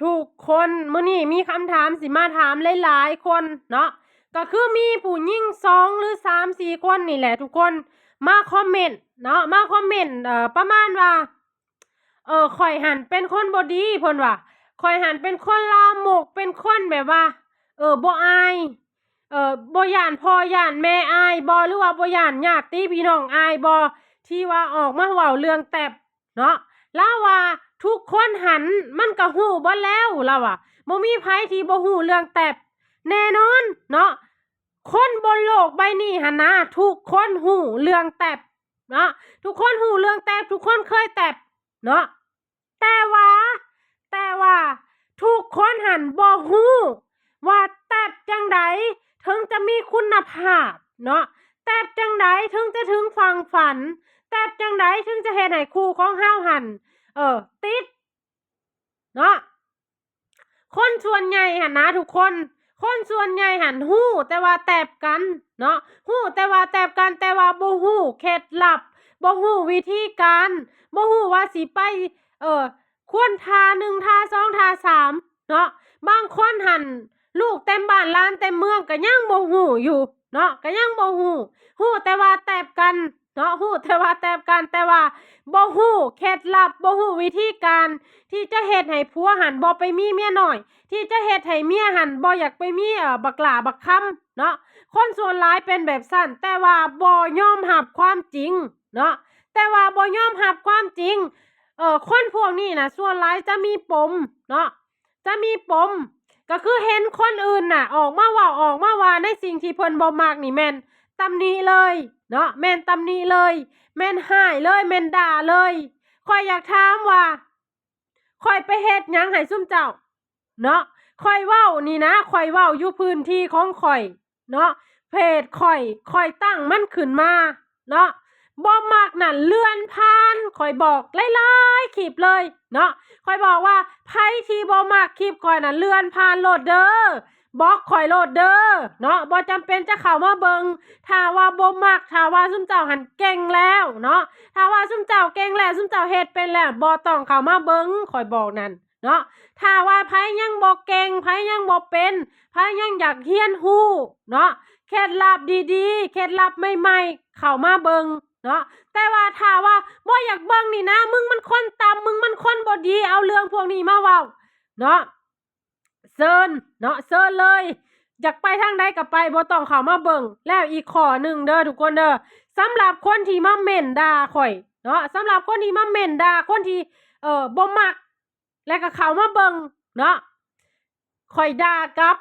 ທຸກຄົນ ມື້ນີ້ມີຄຳຖາມຊິມາຖາມຫຼາຍໆຄົນເນາະ ກໍຄືມີຜູ້ຍິງສອງຫຼືສາມສີ່ຄົນນີ້ແຫຼະທຸກຄົນ ມາຄອມເມັນເນາະ ມາຄອມເມັນ ເອີ ປະມານວ່າ ເອີ ຂ້ອຍຫັ້ນເປັນຄົນບໍ່ດີ ເພິ່ນວ່າ ຂ້ອຍຫັ້ນເປັນຄົນລາມົກ ເປັນຄົນແບບວ່າ ເອີ ບໍ່ອາຍ ເອີ ບໍ່ຢ້ານພໍ່ຢ້ານແມ່ອາຍບໍ່ ຫຼືວ່າບໍ່ຢ້ານຍາດຕິພີ່ນ້ອງອາຍບໍ່ ທີ່ວ່າອອກມາເວົ້າເລື່ອງແຕັບເນາະ ລາວວ່າທຸກຄົນຫັ້ນມັນກໍຮູ້ເບິດແລ້ວ ລາວວ່າ ບໍ່ມີໃຜທີ່ບໍ່ຮູ້ເລື່ອງແຕັບ ແນ່ນອນເນາະ ຄົນບົນໂລກໃບນີ້ຫັ້ນນະ ທຸກຄົນຮູ້ເລື່ອງແຕັບເນາະ ທຸກຄົນຮູ້ເລື່ອງແຕັບ ທຸກຄົນເຄີຍແຕັບເນາະ ແຕ່ວ່າ ແຕ່ວ່າທຸກຄົນຫັ້ນບໍ່ຮູ້ວ່າແຕັບຈັ່ງໃດເຖິງຈະມີຄຸນນະພາບເນາະ ແຕັບຈັ່ງໃດເຖິງຈະເຖິງຝັ່ງຝັນ ແຕັບຈັ່ງໃດເຖິງຈະເຮັດໃຫ້ຄູ່ຂອງເຮົາຫັ້ນ ເອີ ຕິດເນາະ ຄົນສ່ວນໃຫຍ່ຫັ້ນນະທຸກຄົນ ຄົນສ່ວນໃຫຍ່ຫັ້ນຮູ້ແຕ່ວ່າແຕັບກັນເນາະ ຮູ້ແຕ່ວ່າແຕັບກັນ ແຕ່ວ່າບໍ່ຮູ້ເຄັດລັບ ບໍ່ຮູ້ວິທີການ ບໍ່ຮູ້ວ່າຊິໄປ ເອີ ຄວນທ່າໜຶ່ງ ທ່າສອງ ທ່າສາມເນາະ ບາງຄົນຫັ້ນ ລູກເຕັມບ້ານຫຼານເຕັມເມືອງກໍຍັງບໍ່ຮູ້ຢູ່ເນາະ ກໍຍັງບໍ່ຮູ້ ຮູ້ແຕ່ວ່າແຕັບກັນເນາະ ຮູ້ແຕ່ວ່າແຕັບກັນ ແຕ່ວ່າບໍ່ຮູ້ເຄັດລັບ ບໍ່ຮູ້ວິທີການທີ່ຈະເຮັດໃຫ້ຜົວຫັ້ນບໍ່ໄປມີເມຍນ້ອຍ ທີ່ຈະເຮັດໃຫ້ເມຍຫັ້ນບໍ່ຢາກໄປມີ ເອີ ບັກຫຼ້າບັກຄຳເນາະ ຄົນສ່ວນຫຼາຍເປັນແບບຊັ້ນ ແຕ່ວ່າບໍ່ຍອມຮັບຄວາມຈິງເນາະ ແຕ່ວ່າບໍ່ຍອມຮັບຄວາມຈິງ ເອີ ຄົນພວກນີ້ນະ ສ່ວນຫຼາຍຈະມີປົມເນາະ ຈະມີປົມ ກໍຄືເຫັນຄົນອື່ນນະ ອອກມາເວົ້າ ອອກມາວ່າໃນສິ່ງທີ່ເພິ່ນບໍ່ມັກນີ້ ແມ່ນຕຳໜິເລີຍເນາະ ແມ່ນຕຳໜິເລີຍ ແມ່ນຮ້າຍເລີຍ ແມ່ນດ່າເລີຍ ຂ້ອຍຢາກຖາມວ່າ ຂ້ອຍໄປເຮັດຫຍັງໃຫ້ຊຸມເຈົ້າເນາະ ຂ້ອຍເວົ້ານີ້ນະ ຂ້ອຍເວົ້າຢູ່ພື້ນທີ່ຂອງຂ້ອຍເນາະ ເພຈຂ້ອຍ ຂ້ອຍຕັ້ງມັນຂຶ້ນມາເນາະ ບໍ່ມັກນັ້ນເລື່ອນຜ່ານ ຂ້ອຍບອກຫຼາຍໆຄລິບເລີຍເນາະ ຂ້ອຍບອກວ່າ ໃຜທີ່ບໍ່ມັກຄລິບຂ້ອຍນັ້ນເລື່ອນຜ່ານໂລດເດີ ບລັອກຂ້ອຍໂລດເດີເນາະ ບໍ່ຈຳເປັນຈະເຂົ້າມາເບິ່ງ ຖ້າວ່າບໍ່ມັກ ຖ້າວ່າຊຸມເຈົ້າຫັ້ນເກັ່ງແລ້ວເນາະ ຖ້າວ່າຊຸມເຈົ້າເກັ່ງແລ້ວ ຊຸມເຈົ້າເຮັດເປັນແລ້ວ ບໍ່ຕ້ອງເຂົ້າມາເບິ່ງ ຂ້ອຍບອກນັ້ນເນາະ ຖ້າວ່າໃຜຍັງບໍ່ເກັ່ງ ໃຜຍັງບໍ່ເປັນ ໃຜຍັງຢາກຮຽນຮູ້ເນາະ ເຄັດລັບດີໆ ເຄັດລັບໃໝ່ໆ ເຂົ້າມາເບິ່ງເນາະ ແຕ່ວ່າຖ້າວ່າບໍ່ຢາກເບິ່ງນີ້ນະ ມຶງມັນຄົນຕ່ຳ ມຶງມັນຄົນບໍ່ດີ ເອົາເລື່ອງພວກນີ້ມາເວົ້າເນາະ ເຊີນເນາະ ເຊີນເລີຍ ຢາກໄປທາງໃດກໍໄປ ບໍ່ຕ້ອງເຂົ້າມາເບິ່ງ ແລ້ວອີກຂໍ້ໜຶ່ງເດີທຸກຄົນເດີ ສຳລັບຄົນທີ່ມາເມັ້ນດ່າຂ້ອຍເນາະ ສຳລັບຄົນທີ່ມາເມັ້ນດ່າ ຄົນທີ່ ເອີ ບໍ່ມັກ ແລ້ວກໍເຂົ້າມາເບິ່ງເນາະ ຂ້ອຍດ່າກັບ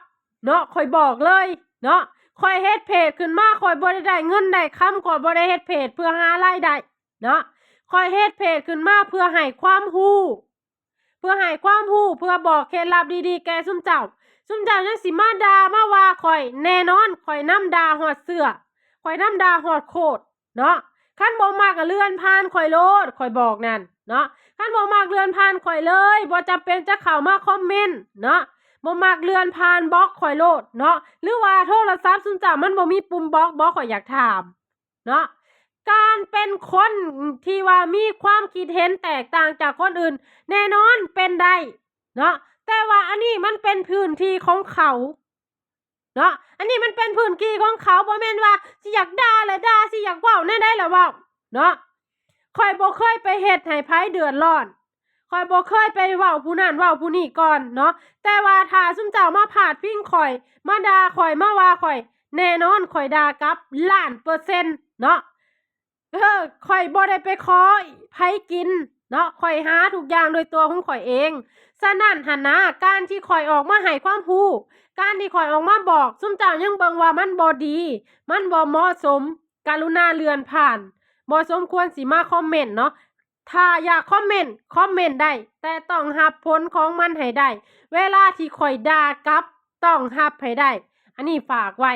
ເນາະ ຂ້ອຍບອກເລີຍເນາະ ຂ້ອຍເຮັດເພຈຂຶ້ນມາ ຂ້ອຍບໍ່ໄດ້ໄດ້ເງິນໄດ້ຄຳ ຂ້ອຍບໍ່ໄດ້ເຮັດເພຈເພື່ອຫາລາຍໄດ້ເນາະ ຂ້ອຍເຮັດເພຈຂຶ້ນມາເພື່ອໃຫ້ຄວາມຮູ້ ເພື່ອໃຫ້ຄວາມຮູ້ ເພື່ອບອກເຄັດລັບດີໆແກ່ຊຸມເຈົ້າ ຊຸມເຈົ້າຍັງຊິມາດ່າມາວ່າຂ້ອຍ ແນ່ນອນ ຂ້ອຍນຳດ່າຮອດເສື້ອ ຂ້ອຍນຳດ່າຮອດໂຄດ ເນາະ ຄັນບໍ່ມັກກໍເລື່ອນຜ່ານຂ້ອຍໂລດ ຂ້ອຍບອກນັ້ນເນາະ ຄັນບໍ່ມັກເລື່ອນຜ່ານຂ້ອຍເລີຍ ບໍ່ຈຳເປັນຈະເຂົ້າມາຄອມເມັນເນາະ ບໍ່ມັກເລື່ອນຜ່ານບລັອກຂ້ອຍໂລດເນາະ ຫຼືວ່າໂທລະສັບຊຸມເຈົ້າມັນບໍ່ມີປຸ່ມບລັອກບໍ ຂ້ອຍຢາກຖາມເນາະ ການເປັນຄົນທີ່ວ່າມີຄວາມຄິດເຫັນແຕກຕ່າງຈາກຄົນອື່ນ ແນ່ນອນເປັນໄດ້ເນາະ ແຕ່ວ່າອັນນີ້ມັນເປັນພື້ນທີ່ຂອງເຂົາ ເນາະ ອັນນີ້ມັນເປັນພື້ນທີ່ຂອງເຂົາ ບໍ່ແມ່ນວ່າຊິຢາກດ່າລະດ່າ ຊິຢາກເວົ້າແນວໃດລະເວົ້າເນາະ ຂ້ອຍບໍ່ເຄີຍໄປເຮັດໃຫ້ໃຜເດືອດຮ້ອນ ຂ້ອຍບໍ່ເຄີຍໄປເວົ້າຜູ້ນັ້ນເວົ້າຜູ້ນີ້ກ່ອນເນາະ ແຕ່ວ່າຖ້າຊຸມເຈົ້າມາພາດພິງຂ້ອຍ ມາດ່າຂ້ອຍ ມາວ່າຂ້ອຍ ແນ່ນອນຂ້ອຍດ່າກັບລ້ານເປີເຊັນເນາະ ເອີ ຂ້ອຍບໍ່ໄດ້ໄປຂໍໃຜກິນເນາະ ຂ້ອຍຫາທຸກຢ່າງໂດຍຕົວຂອງຂ້ອຍເອງ ສະນັ້ນຫັ້ນນະ ການທີ່ຂ້ອຍອອກມາໃຫ້ຄວາມຮູ້ ການທີ່ຂ້ອຍອອກມາບອກ ຊຸມເຈົ້າຍັງເບິ່ງວ່າມັນບໍ່ດີ ມັນບໍ່ເໝາະສົມ ກະລຸນາເລື່ອນຜ່ານ ບໍ່ສົມຄວນຊິມາຄອມເມັນເນາະ ຖ້າຢາກຄອມເມັນ ຄອມເມັນໄດ້ ແຕ່ຕ້ອງຮັບຜົນຂອງມັນໃຫ້ໄດ້ ເວລາທີ່ຂ້ອຍດ່າກັບ ຕ້ອງຮັບໃຫ້ໄດ້ ອັນນີ້ຝາກໄວ້